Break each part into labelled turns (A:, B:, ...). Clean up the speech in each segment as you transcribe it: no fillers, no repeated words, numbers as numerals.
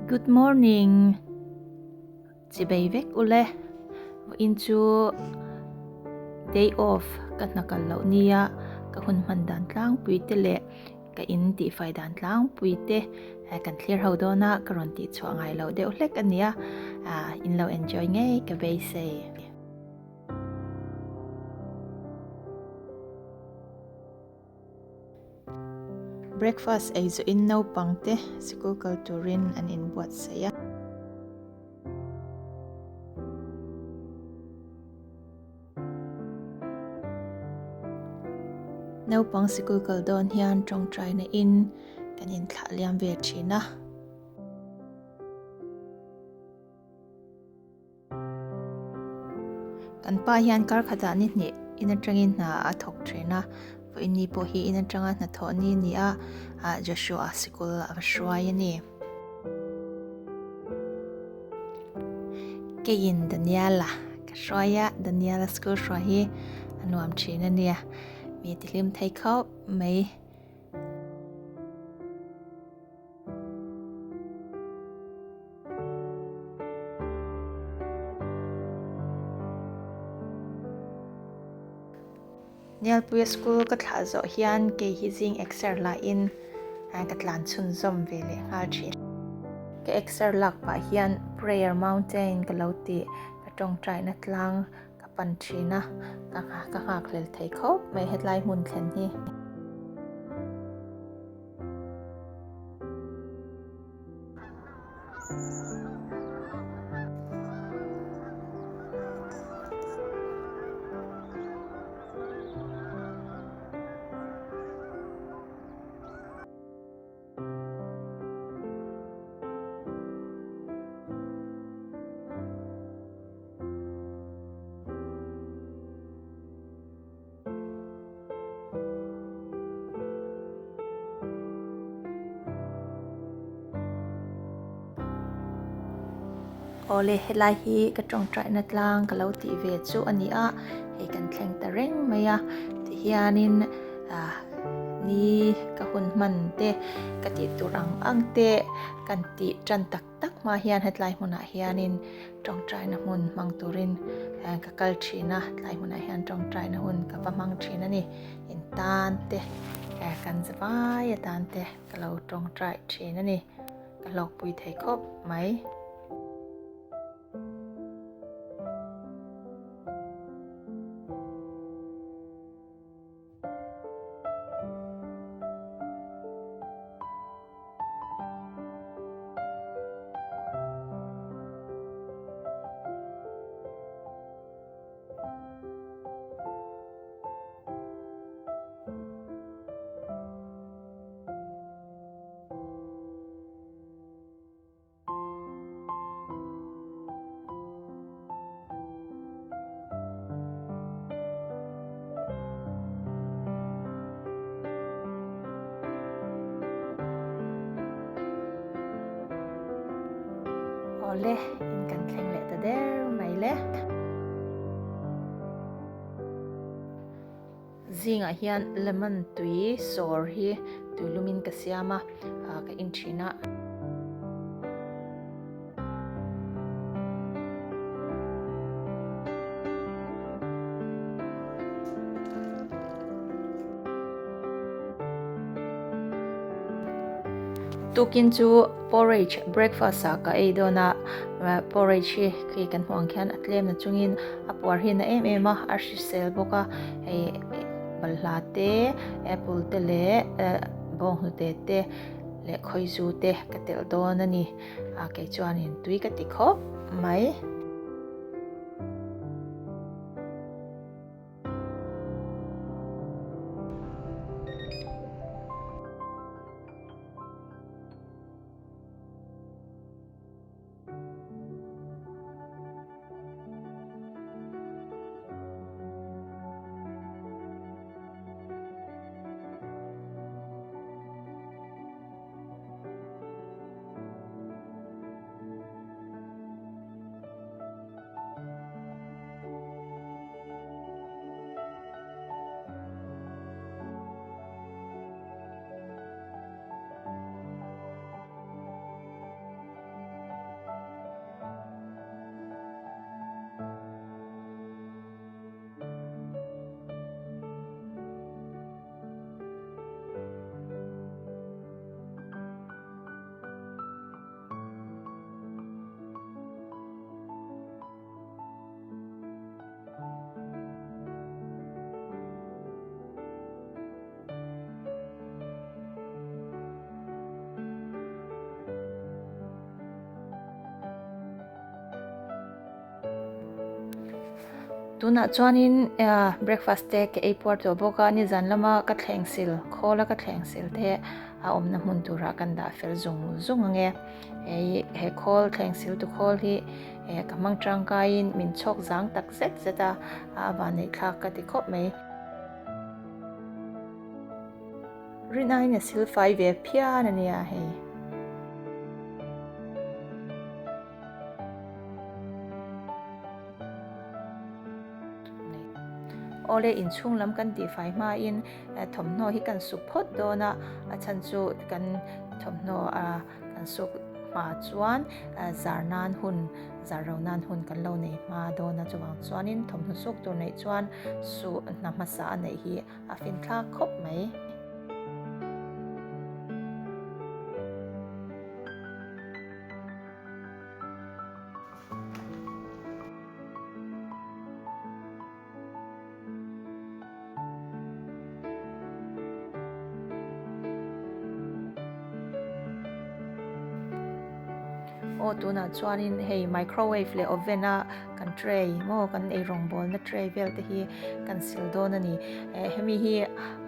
A: Good morning chibei vek ule vawiin chu day off ka hna kal loh nia ka hun hman dan tlangpui te leh ka in tihfai dan tlangpui te kan thlir ho dawn a ka rawn tih chhuah ngai loh deuh hlek a nia in lo enjoy ngei ka beisei. Breakfast ei zawhin naupang te sikul kal turin an inbuatsaih a. Naupang sikul kal dawn hian tawngtaina in kan inthlah liam ve thin a. Kan pa hian kar khatah ni hnih in atangin hna a thawk thin a, vawiin ni pawh hi in atanga hnathawh ni a ni a, Joshua sikul a va hruai a ni. Keiin Daniela ka hruai a, Daniela school hruai hi a nuam thin a nia, mi tihlim thei khawp mai. Nialpuia school ka thlah zawh hian kei hi zing exer lahin ka tlan chhunzawm ve leh nghal thin. Ka exer lak pah hian prayer mountain ka lo tih ka tawngtaina tlang ka pan thin a, ka nghakhlel thei khawp mai hetlai hmun thlen hi. Awle helai hi ka tawngtaina tlang ka lo tih ve chu a ni a, hei kan thleng ta reng mai a tihianin ah ni ka hun hman te ka tih tur ang ang te kan tih tan tak tak hma hian hetlai hmunah hianin tawngtaina hmun hmang turin ka kal thin a, tlai hmunah hian tawngtaina hun ka va hmang thin a ni. In tan te kan zavai atan te ka lo tawngtai thin a ni. Ka hlawkpui thei khawp mai. Awle, in kan thleng leh ta der mai le. Zingah hian lemon tui sawr hi tuilumin ka siam a, ka in thin a. Tukin chu porridge breakfast ah ka ei dawn a, porridge hi khi kan hmuh ang khian a tlem na chungin a puar hi na em em a, a hrisel bawk a, hei balhla te apple te leh bawnghnute te leh khawizu te ka telh dawn a ni, kei chuanin tui ka ti khawp mai. Tunah chuanin breakfast te ka ei puar tawh bawk a, nizan lama ka thleng sil khawl a ka thleng sil te a awmna hmun turah kan dah fel zung zung ang e. Hei he khawl thleng sil tu khawl hi ka hmang tangkaiin min chhawk zang tak zet zet a, a vanneih thlak ka ti khawp mai. Rin aiin a silfai ve phian a nia hei. Awle inchhung lam kan tihfai hmain thawmhnaw hi kan suk phawt dawn a, a chhan chu kan thawmhnaw a kan suk hma chuan zar nan hun zar ro nan hun kan lo nei hma dawn a, chuvang chuanin thawmhnaw suk tur neih chuan suh hna hmasa a neih hi a finthlak khawp mai. Aw tunah chuanin hei microwave leh oven a kan tray maw kan ei rawngbawlna tray vel te hi kan sil dawn a ni eh hemi hi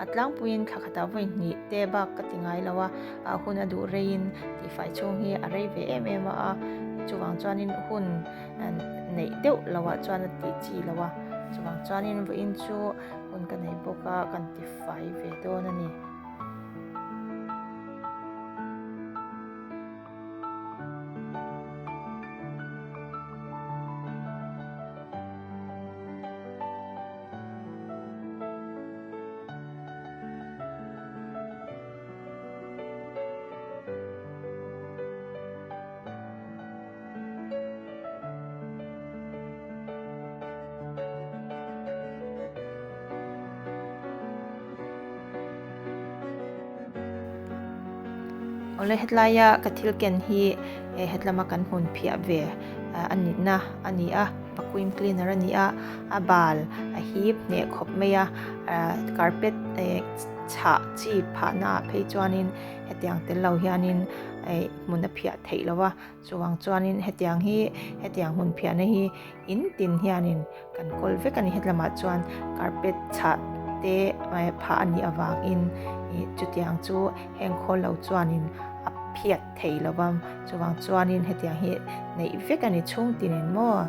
A: a tlangpuiin thla khatah vawi hnih te bak ka ti ngai lo a a hun a duh reiin tihfai chhung hi a rei ve em em a chuvang chuanin hun neih deuh loh ah chuan a tih chi lo a chuvang chuanin vawiin chu hun ka nei bawk a kan tifai ve dawn a ni. Awle hetlaia ka thil ken hi hetlama kan hmun phiah ve a nihna a ni a vacuum cleaner a ni a a bal a hip hneh khawp mai a carpet chhah chi phahna ah phei chuanin hetiang tel lo hianin hmun a phiah theih lo a chuvang chuanin hetiang hi hetiang hmun phiahna hi in tin hianin kan kawl vek a ni hetlamah chuan carpet chhah te phah a nih avangin ih chutiang chu heng khawl lo chuanin a phiat thei lo va chuvang chuanin hetiang hi neih vek a ni chhung tinin maw.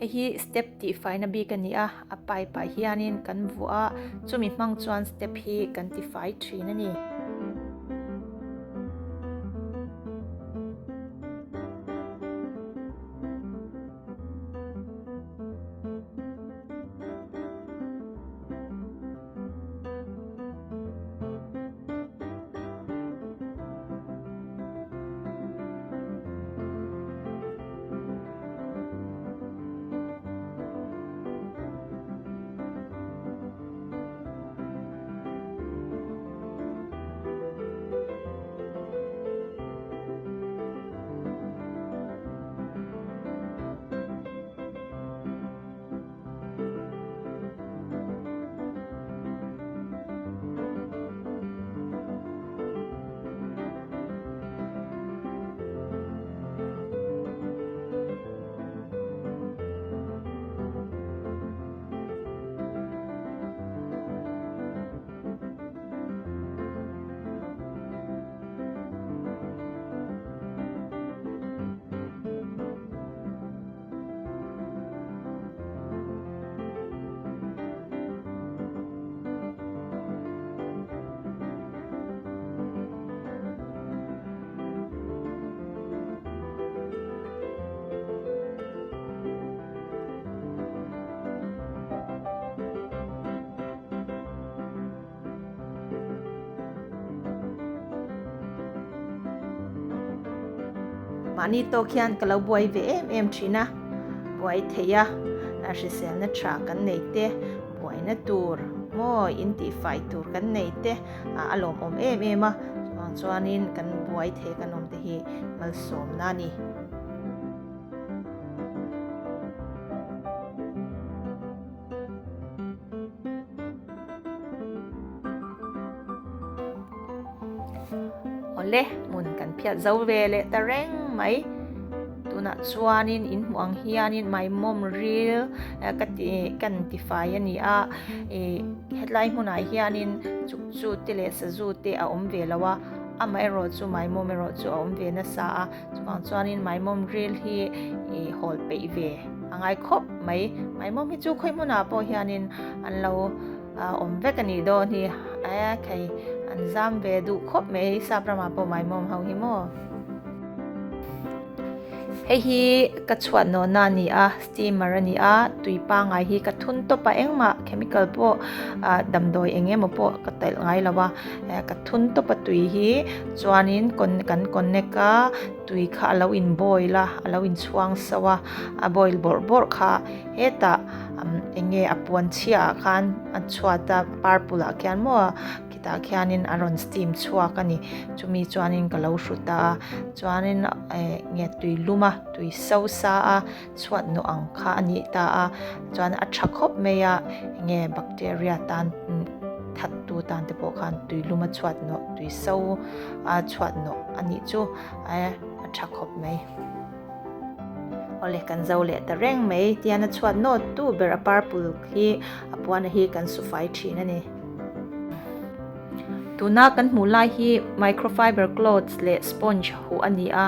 A: Hei hi step tihfaina bik a ni a, a pipe ah hianin kan vuah a, chumi hmang chuan step hi kan tifai thin a ni. Mahni tawk hian ka lo buai ve em em thin a, buai thei a, Hriselna tha kan nei te, buaina tur maw in tihfai tur kan nei te a lawmawm em em a, chuvang chuanin kan buai thei kan awm te hi malsawmna a ni. Awle, hmun kan phiat zo ve leh ta reng mai. Tunah chuanin in hmuh ang hianin maimawm ril ka ti kan tifai a ni a. Ih hetlai hmunah hianin chukchu te leh sazu te a awm ve lo a, amaherawh chu maimawm erawh chu a awm ve nasa a. Chuvang chuanin maimawm ril hi ih hawl peih ve a ngai khawp mai. Maimawm hi chu khawi hmunah pawh hianin an lo awm vek a nih dawn hi. E khei an zam ve duh khawp mai sap ramah pawh maimawm ho hi maw. Hei hi ka chhuat nawhna a ni a, steamer a ni a, tui pangngai hi ka thun tawp a engmah chemical pawh ah damdawi eng emaw pawh ka telh ngai lo a. Ka thun tawp a tui hi chuanin kan connect a tui kha a lo in boil a a lo in chhuang so a a boil bawrh bawrh kha hetah eng nge a puan chhiah ah khan a chhuat a purple ah khian maw khitah khianin a rawn steam chhuak a ni chumi chuanin ka lo hru ta a chuanin eh nge tui lum a tui so sa a chhuat nawh ang kha a nih ta a chuan a tha khawp mai a enge bacteria tan that tu tan te pawh khan tui lum a chhuat nawh tui so a chhuat nawh a nih chu a tha khawp mai awle kan zo leh ta reng mai tian a chhuat nawt tu ber a purple hi a puan hi kan su fai thin a ni. Tuna kan hmuh lai hi microfiber cloths leh sponge huh a ni a,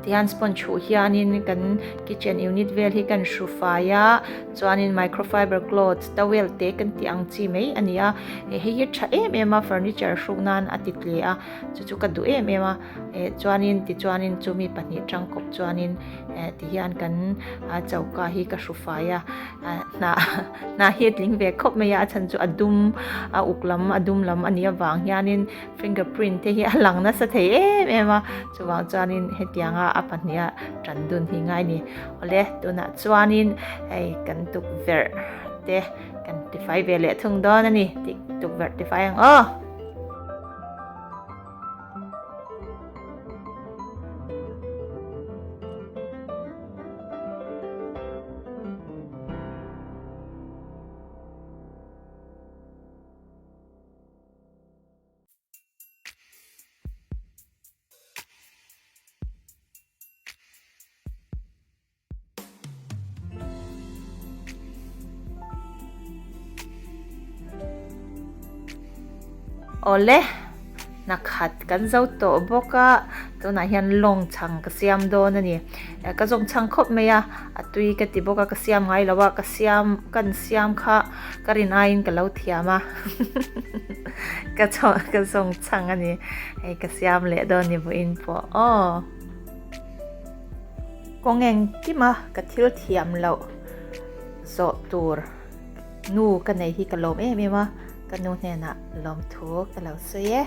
A: tihian sponge huh hianin kan kitchen unit vel hi kan hru fai a, chuanin microfiber cloths towel te kan tih ang chi mai a ni a, hei hi tha em em a furniture hruk nan a ti tle a, chu chu ka duh em em a, chuanin tichuanin chumi pahnih tangkawp chuanin tihian kan choka hi ka hru fai a. Hnah hnah hi a tling ve khawp mai a a chhan chu a dum a uk lam a dum lam a nih avang hianin finger print te hi a lang nasa thei em em a chuvang chuanin hetianga a pahniha tan dun hi ngai a ni awle tunah chuanin hei kan tukverh te kan tifai ve leh thung dawn a ni tih tukverh tifai ang aw. Awle, hna khat kan zo tawh bawk a, tunah hian lawng chhang ka siam dawn a ni. Ka zawng chhang khawp mai a, a tui ka ti bawk a, ka siam ngai lo a, ka siam kan siam kha ka rin aiin ka lo thiam a, ka ka zawng chhang a ni. Hei ka siam leh dawn ni vawiin pawh aw. Kawng engkima ka thil thiam loh zawh tur nu ka nei hi ka lawm em em a, ka nu hnenah lawmthu ka lo sawi e.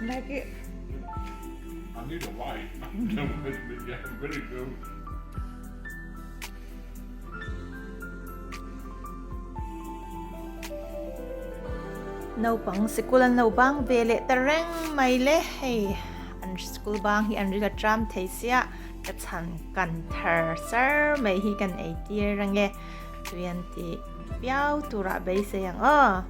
A: Like it.
B: I need a light. Yeah, very good.
A: Naupang sikul an lo bang ve leh ta reng mai le, hei an sikul bang hi an rila tram thei sia ka chhan kan thar sar mai hi kan ei tir ange tui an tih viau turah beisei ang aw.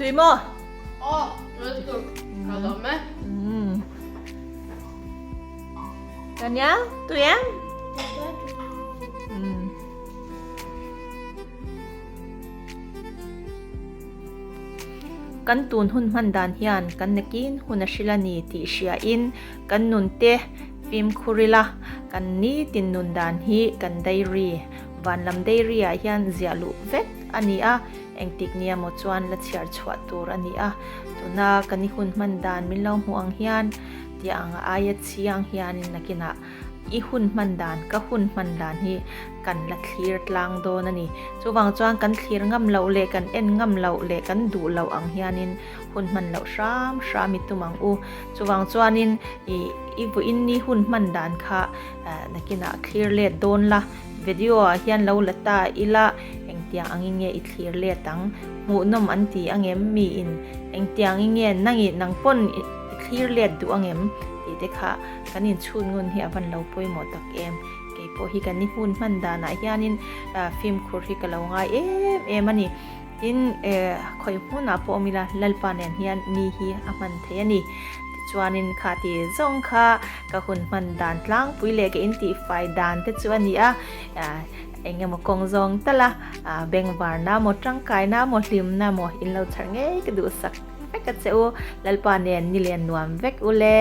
A: Tui maw?
C: Aw, tui tuk. Ka lawm e.
A: Daniel, tui em? Kan tun hun hman dan hian kan nakin hun a hril a ni tih hriain kan nunte fimkhur ila, kan nitin nun dan hi kan diary, vanlam diary ah hian ziah luh vek a ni a, engtik nia maw chuan la chhiar chhuah tur a ni a, tuna kan i hun hman dan min lo hmuh ang hian tiang aia chiang hianin nakinah I hun hman dan, ka hun hman dan hi kan la thlir tlang dawn a ni. Chuvang chuan kan thlir ngam loh leh kan en ngam loh leh kan duh loh ang hianin hun hman loh hram hram i tum ang u. Chuvang chuanin i i vawiin ni hun hman dan kha nakinah thlir let dawn la. Video ah hian lo la ta ila engtiang angin nge i thlir let ang? Hmuhnawm an ti angem miin? Engtiang in nge nangin nang pawn i thlir let duh angem? Tih te kha Kan inchhun ngun hi a van lo pawimawh tak em? Kei pawh hi kan ni hmun hman danah hianin fimkhur hi ka lo ngai em em a ni. Tin, khawi hmunah pawh awm ila Lalpa nen hian ni hi a hman thei a ni. Tichuanin kha ti zawng kha ka hun hman dan tlangpui leh ka intihfai dan te chu a ni a, eng emaw kawng zawng tal a, bengvarna maw, tangkaina maw, hlimna maw in lo chhar ngei ka duhsak vek a che u. Lalpa nen ni len nuam vek u le.